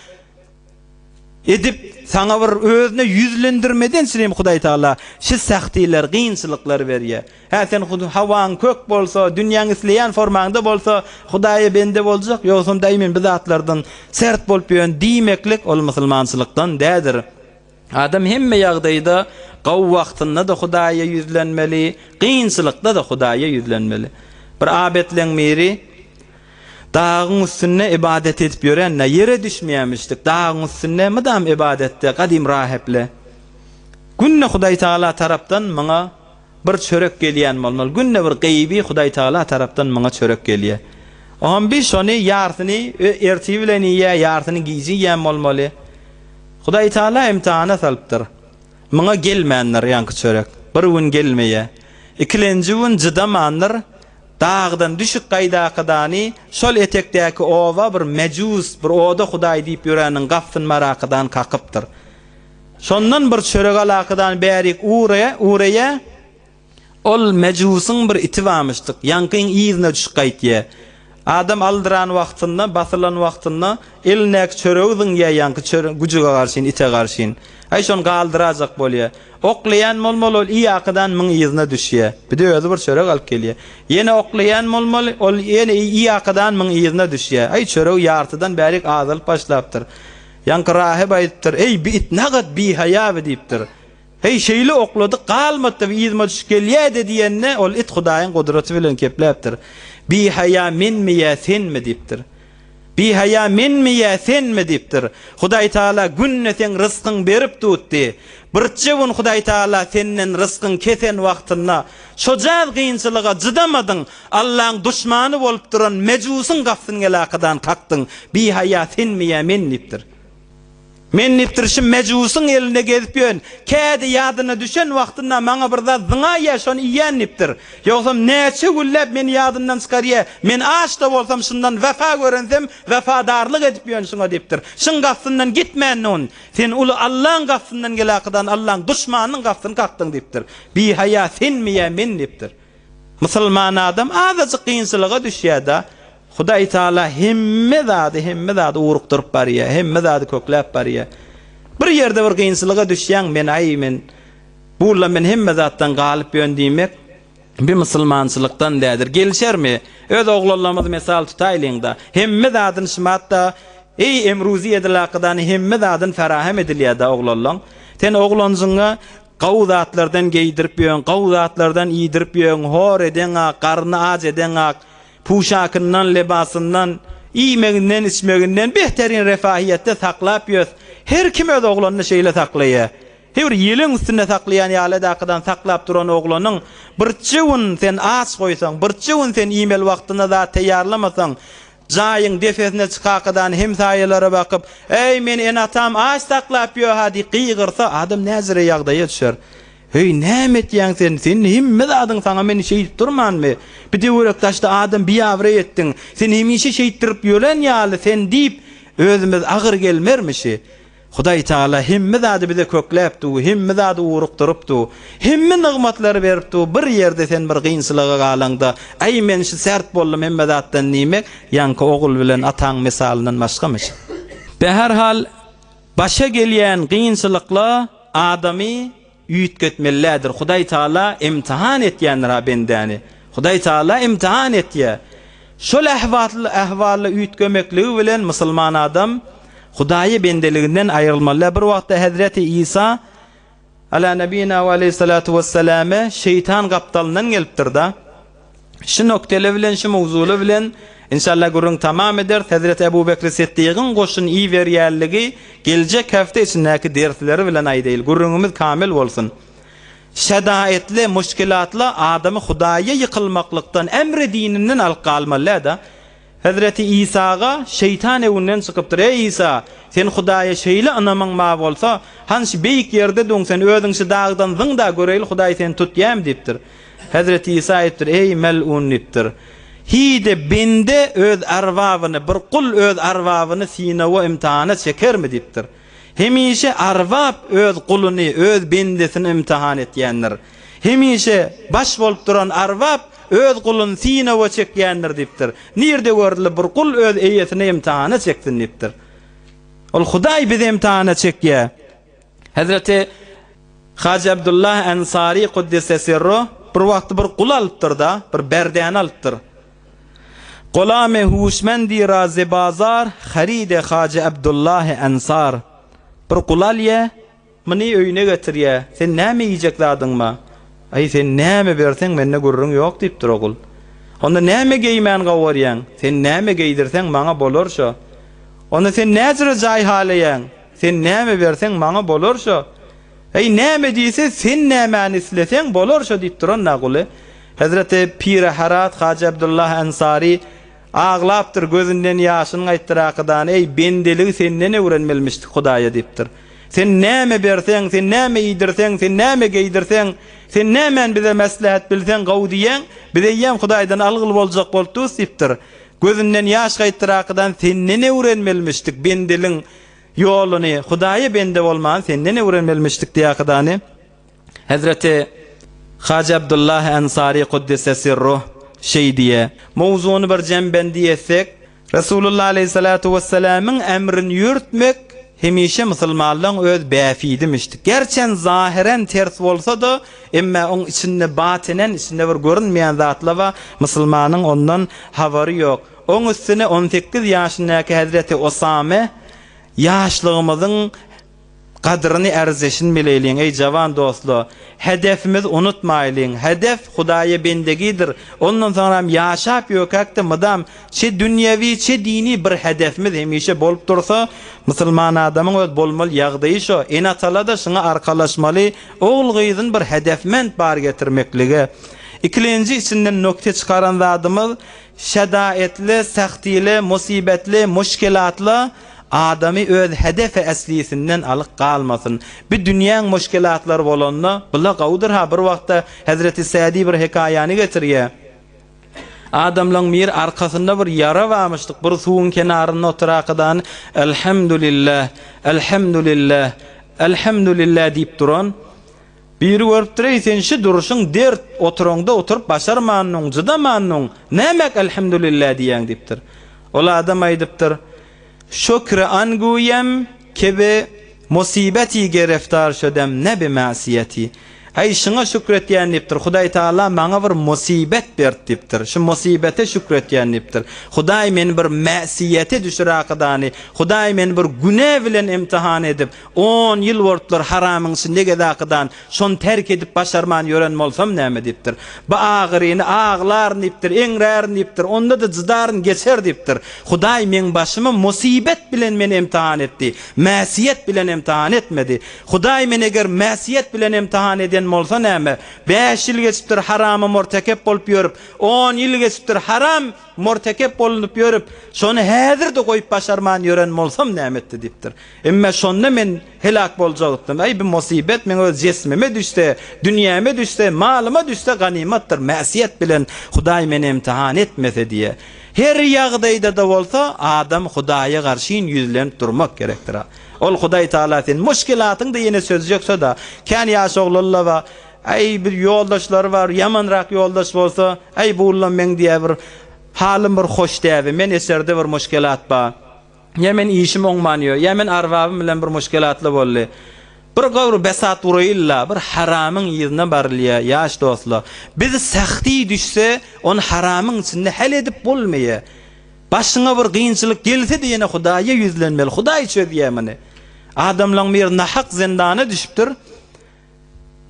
Edip, saňa bir özüne ýüzlendirmeden çynym Hudaý Tagala şi sähtiler, gynçylyklar berýär. Hä, sen hawaň kök bolsa, dünýäň isleýän formaňda bolsa, Hudaýa bende boljak, ýogsam daýy men bu zatlardan sert bolup ýörün diýmeklik ol musulmançylykdan dädir. Adam hemme ýagdaýda gowy wagtynda-da Hudaýa ýüzlenmeli, gynçylykda-da Hudaýa ýüzlenmeli. Bir abetleň biri Dagyň üstünde ybadat edip ýören-de, ýere düşmeýärmişdik. Dagyň üstünde mydam ybadatda, gadym rahyple. Günde Hudaýtagala tarapdan maňa bir çörek gelýän bolmaly. Günde bir gaýyby Hudaýtagala tarapdan maňa çörek gelýär. Oňam bir şony ýarsyny ertir bilen iýýär, ýarsyny gije iýýän bolmaly. Hudaýtagala imtihana salypdyr. Muňa gelmändir ýaňky çörek. Bir gün gelmeýär. Ikilenji gün jydamandyr. Dagdan düşük gaýdakydany şol etekdäki oba bir mejus, bir oda hudaý diýip ýöreniň gapsyn marakydan kakypdyr. Şondan bir çörek alakydan bärik ureýä, ol mejusyň bir iti barmyşdyk, ýaňkyň yzyna düşüp gaýtýa. Adam aldyran wagtynda, basylan wagtynda elindäki çöregi zyňýa ýaňky çöre güjüge garşyn, ite garşyn. Aý şony galdyrajak bolýa. Oklaýan bolmaly ol iýakydan myň yzyna düşýä. Bir-de özi bir çörek alyp gelýä. Ýene oklaýan bolmaly, ol ýene iýakydan myň yzyna düşýä. Aý çöregi ýartydan bärik azalyp başlapdyr. Ýaňky rahyp aýdypdyr, Eý, bi it nagat bihaýa bi diýipdir. Heý, şeýle oklady, galmady bi yzyma düşüp gelýä-de diýende, ol it Hudaýyň gudraty bilen kepläpdir. Bihaýa menmi ýa senmi diýipdir. Bihaýa menmi ýa senmi diýipdir. Hudaýtagala günde seň ryskyň berip dutdy. Birje gün Hudaýtagala senden ryskyň kesen wagtynda, şojaz gynçylyga jydamadyň, Allaň duşmany bolup duran mejusyň gapsyny gelakydan kakdyň. Bihaýa senmi ýa men diýipdir. Men diýipdir, şu mejusyň elinde gezip ýörün. Kädi ýadyna düşen wagtynda maňa bir zat zyňaýýar, şony iýýän diýipdir. Ýogsam näçe günläp meni ýadyndan çykarýar. Men aç-da bolsam şundan wepa görensem, wepadarlyk edip ýörün şuňa diýipdir. Şyň gapysyndan gitmän nun. Sen uly Allaň gapysyndan gelakydan Allaň duşmanynyň gapysyny kakdyň diýipdir. Bihaýa senmi ýa men diýipdir. Musulman adam azajyk kynçylyga düşýär-de, Hudaý Taala hemme zady, hemme zady ugrukdyryp barýar, hemme zady kökläp barýar. Bir ýerde bir kynçylyga düşýäň, men aý men bulla men hemme zatdan galyp ýörün diýmek bir musulmançylykdan däldir. Gelişermi? Öz oglanlarymyzy mysal tutaýlyň-da. Hemme zadyny şumat-da, eý emruzi edilakydan hemme zadyny ferahem edilýär-de oglanlaň. Sen oglanjyňa Gowy zatlardan geýdirip ýöň, gowy zatlardan iýdirip ýöň, hor edeňak, garny aç edeňak, puşakyndan, lebasyndan, iýmeginden, içmeginden behterin refahiýetde saklap ýös. Her kim öz oglanyny şeýle saklaýar. He bir ýeleň üstünde saklaýan ýaly edakydan saklap duran oglanyň birje gün sen aç goýsaň, birje gün sen iýmeli wagtynda zat teýýarlamasaň, Jaýyň depesine çykakydan hemsaýalara bakyp, Eý, meni ene-atam aç saklap ýö-ha diýip gygyrsa, adam näjüre ýagdaýa düşer. Heý, näme etýäň sen? Sen hemme zadyň saňa men şeýdip durmanmy? Bir töwerek-daşda adam biabraý etdiň. Sen hemişe şeýtdirip ýören ýaly sen diýip, özümiz agyr gelmermişi. Hudaý Tagala hemme zady bize kökläp du, hemme zady urukdyryp du, hemme nygmatlary berip du, bir ýerde sen bir gynçylyga galaňda, Äý, men şu sert boldum hemme zatdan diýmek, ýaňky ogul bilen ataň mysalyndan başgamyş. Beherhal, başa gelýän gynçylykla adamy Üýtgetmelidir. Hudaý Taala imtihan etýändir-ha bendäni. Hudaý Taala imtihan etýär. Şol ähwatly ähwally üýtgemekligi bilen musulman adam Hudaýa bendeliginden aýrylmaly däl. Bir wagtda Hezreti Isa, ala nebina we aleýhissalatu wesselame, şeýtan gapdalyndan gelipdir-de. Şu noktele bilen, şu mowzuly bilen inşallah gürrüň tamam ederis. Hezreti Ebu Bekri Siddigiň goşun iberýänligi geljek hepde içindäki dersleri bilen aýdaýyl. Gürrüňimiz kamil bolsun. Şedaetli, muşkilatly adamy Hudaýa ýykylmaklykdan, emri dininden alyp galmaly däl-de. Hezreti Isaga şeýtan öňünden çykypdyr, Eý Isa, sen Hudaýa şeýle ynamyň bar bolsa, han şu beýik ýerde duň, sen özüň şu dagdan zyň-da, göreýli Hudaý seni tutýamy diýipdir. Hezreti Isa aýdypdyr, Eý mel'un diýipdir. Hi-de bende öz arbabyny, bir gul öz arbabyny synawa, imtihana çekermi diýipdir. Hemişe arbap öz guluny, öz bendesini imtihan etýändir. Hemişe baş bolup duran arbap öz guluny synawa çekýändir diýipdir. Nirde görüldi bir gul öz eýesini imtihana çeksin diýipdir. Ol Hudaý bizi imtihana çekýär. Hezreti Hajy Abdullah Ensary Kuddise Sirru bir wagty bir gul alypdyr-da, bir berdäni alypdyr. Golamy huşmendi ra ze bazar haride Hajy Abdullah Ensar. Bir gul alýa, muny öýüne getirýä. Sen näme iýjek zadyň ba? Aý, sen näme berseň, mende gürrüň ýok diýipdir ogul. Onda näme geýmän gawarýaň? Sen näme geýdirseň, maňa bolar şo. Onda sen näjüre jaý halaýaň? Sen näme berseň, maňa bolar şo. Eý, näme diýse, sen nämäni isleseň, bolar şo diýip duran Naguly. Hezreti Piri Herat Hajy Abdullah Ensary aglapdyr, gözünden ýaşyny gaýtdyr akydany, Eý, bendeligi senden öwrenmelmişdik Hudaýa diýipdir. Sen näme berseň, sen näme iýdirseň, sen näme geýdirseň, sen nämäni bize mäslähet bilseň gowy diýýäň, biz eýýäm Hudaýdan algyl boljak bolup durus diýipdir. Gözünden ýaş gaýtdyr akydan, senden öwrenmelmişdik bendeligiň Ýoluny, Hudaýa bende bolmany senden öwrenmelmişdik diýakydany. Hezreti Hajy Abdullah Ensary Kuddise Sirruh şeý diýe. Mowzuny bir jembendi etsek, Resulullah aleýhissalatu wessalamyň emrini ýörtmek hemişe musulmanlaň öz bäfidimişdi. Gerçem zahyren ters bolsa-da, emme oň içinde batynen, içinde bir görünmeýän zatlar bar, musulmanyň ondan habary ýok. Oň üstüne 18 ýaşyndaky hezreti Osame, Ýaşlygymyzyň gadyryny ärzeşin bileýliň, eý jawan dostlar! Hedefimizi unutmaýlyň. Hedef, Hudaýa bendegidir. Ondan soňram ýaşap ýökäk-de mydam çe dünýewi, çe dini bir hedefimiz hemişe bolup dursa, musulman adamyň öz bolmaly ýagdaýy şo. Ene-atalar-da şuňa arkalaşmaly, ogul-gyzyny bir hedefment bar getirmeklige. Ikilenji içinden nokte çykaran zadymyz, Şedaetli, sähtili, musybetli, muşkilatly adamy öz hedefi eslisinden alyk galmasyn. Bi dünýäň muşkilatlary bolanda, bula gowudyr-ha, bir wagtda Hezreti Sädi bir hekaýany getirýär. Adamlaň biri arkasynda bir ýara barmyşdyk, bir suwuň kenarynda oturakadan Elhamdülillah, Elhamdülillah, Elhamdülillah diýip duran. Biri görüpdir, Eý, sen şi durşuň dert, oturaňda oturyp başarmannyň, jydamannyň, nämäk Elhamdülillah diýýäň diýipdir. Ol adam aýdypdyr, Şükri an güýem ki bi musybeti gereftar şödem ne bi masiýeti. Eý, şuňa şükretýän diýipdir, Hudaý Tagala maňa bir musybet berdi diýipdir. Şu musybete şükretýän diýipdir. Hudaý meni bir mäsiýete düşürakydany, Hudaý meni bir günä bilen imtihan edip, On ýyl bolupdyr haramyň içinde gezakydan, şony terk edip başarman ýören bolsam näme diýipdir. Bu agyryny aglaryn diýipdir, eňrärin diýipdir, onda-da jydaryn geçer diýipdir. Hudaý meň başymy musybet bilen meni emtihan etdi, mäsiýet bilen emtihan etmedi. Hudaý meni eger mäsiýet bilen emtihan eden bolsa näme? Bäş ýyl geçipdir harama mortekep bolup ýörüp, on ýyl geçipdir haram mortekep bolunyp ýörüp, şony häzir-de goýup başarman ýören bolsam näme etdi diýipdir. Emme şonda men heläk boljakdym. Eý, bu musybet meň öz jesmime düşse, dünýäme düşse, malyma düşse ganymatdyr, mäsiýet bilen Hudaý meni imtihan etmese diýe. Her ýagdaýda-da bolsa, adam Hudaýa garşyn ýüzlenip durmak gerekdir. Ol Hudaý Tagala sen muşkilatyňda ýene çözjek şo-da. Kän ýaş oglanlar bar, Äý, bir ýoldaşlary bar, ýamanrak ýoldaş bolsa, Äý, bu ullam meň diýýär bir halym bir hoş däbi, men eserde bir muşkilat bar. Ýa men işim oňman ýör, ýa men arbabym bilen bir muşkelatly boldy. Bir gowry besat uraýyl-la, bir haramyň yzyna barylýa, ýaş dostlar. Biz sähdi düşse, ony haramyň içinde hal edip bolmaýa. Başyňa bir kynçylyk gelse-de ýene Hudaýa ýüzlenmeli, Hudaý çözýä muny. Adamlaň biri nahak zindana düşüpdir.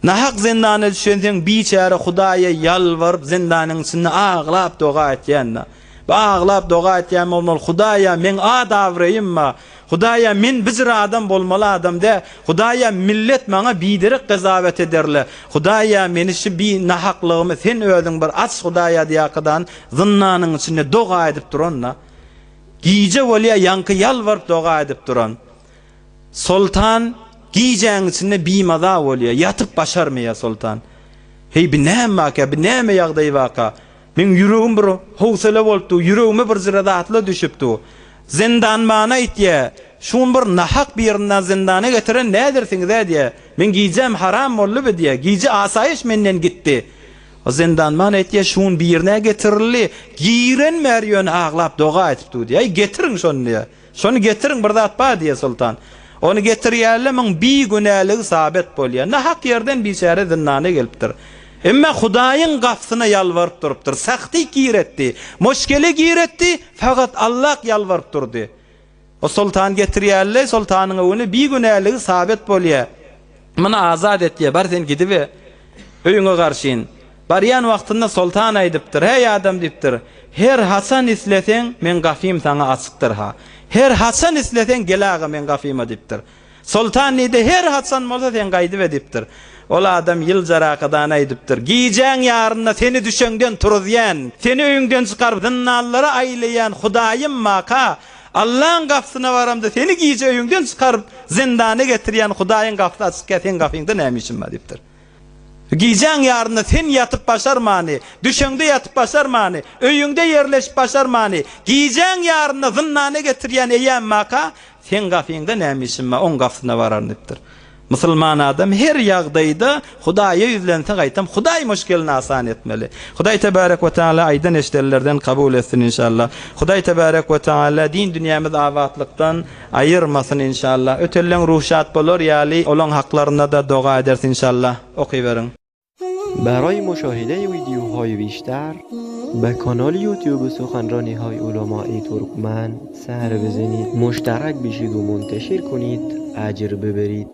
Nahak zindana düşenseň biçäre Hudaýa ýalbaryp zindanyň içinde aglap doga etýända. Bu aglap doga etýän bolmaly Hudaýa meň at abraýym ba. Hudaýa men bijir adam bolmaly adam dä. Hudaýa millet maňa biderek gazawet ederle. Hudaýa meni şu bi nahaklygymy sen özüň bir aç Hudaýa diýakadan zyndanyň içinde doga edip duran-da. Gije bolýa ýaňky ýalbaryp doga edip duran. Soltan gijäň içinde bimaza bolýa, ýatyp başarmaýa Soltan. Heý bi näme baka, bi näme ýagdaý baka? Meň ýüregim bir howsala bolup dur, ýüregime bir jyra zatlar düşüp dur. Zindanbana aýtýa, Şuny bir nahak birinden zindana getiren nädersiňiz-ä diýýä. Meň gijäm haram boldy bi diýýä. Gije asaýyş menden gitdi. O zindanban aýtýa, Şuny birine getirildi. Giren bäri ýöne aglap doga edip dur diýýä. Aý getiriň şony diýýä. Şony getiriň, bir zat bar diýýär Soltan. Ony getirýärler, muň bigünäligi sabet bolýar. Nahak ýerden biçäre zyndana gelipdir. Emma Hudaýyň gapysyna ýalbaryp durupdyr. Sahty giretdi, moşgele giretdi, fakat Allak ýalbaryp durdy. O Soltany getirýärler, Soltanyň öňüne bigünäligi sabet bolýar. Muny azat et diýýär, bar sen gidibe, öýüňe garşyn. Barýan wagtynda Soltan aýdypdyr, Häý adam diýipdir, her haçan isleseň, meň gapym saňa açykdyr-ha. Her haçan isleseň, gel aga meň gapyma diýipdir. Soltan diýdi, Her haçan bolsa sen gaýdybe diýipdir. Ol adam ýyljarakadan aýdypdyr, Gijäň ýarynda seni düşeňden turuzýan, seni öýüňden çykaryp zyndanlara aýlaýan Hudaýym maka, Allaň gapysyna baramda seni gije öýüňden çykaryp zyndana getirýän Hudaýyň gapysy açykka seň gapyňda näme işim bar diýipdir. Gijäň ýarynda sen ýatyp başarmany, düşeňde ýatyp başarmany, öýüňde ýerleşip başarmany, gijäň ýarynda zyndana getirýän eýäm maka, seň gapyňda näme işim bar, oň gapysyna bararyn diýipdir. Musulman adam her ýagdaýda Hudaýa ýüzlense gaýtam Hudaý muşkelini asan etmeli. Hudaý tebarek we taala aýdan eşidenlerden kabul etsin inşallah. Hudaý tebarek we taala din dünýämiz abatlykdan aýyrmasyn inşallah. Ötenleň ruhy şat bolar ýaly olaň haklarynda-da doga ederis inşallah. Okyberiň. برای مشاهده ویدیوهای بیشتر به کانال یوتیوب سخنرانی های علمای ترکمن سر بزنید مشترک بشید و منتشر کنید اجر ببرید.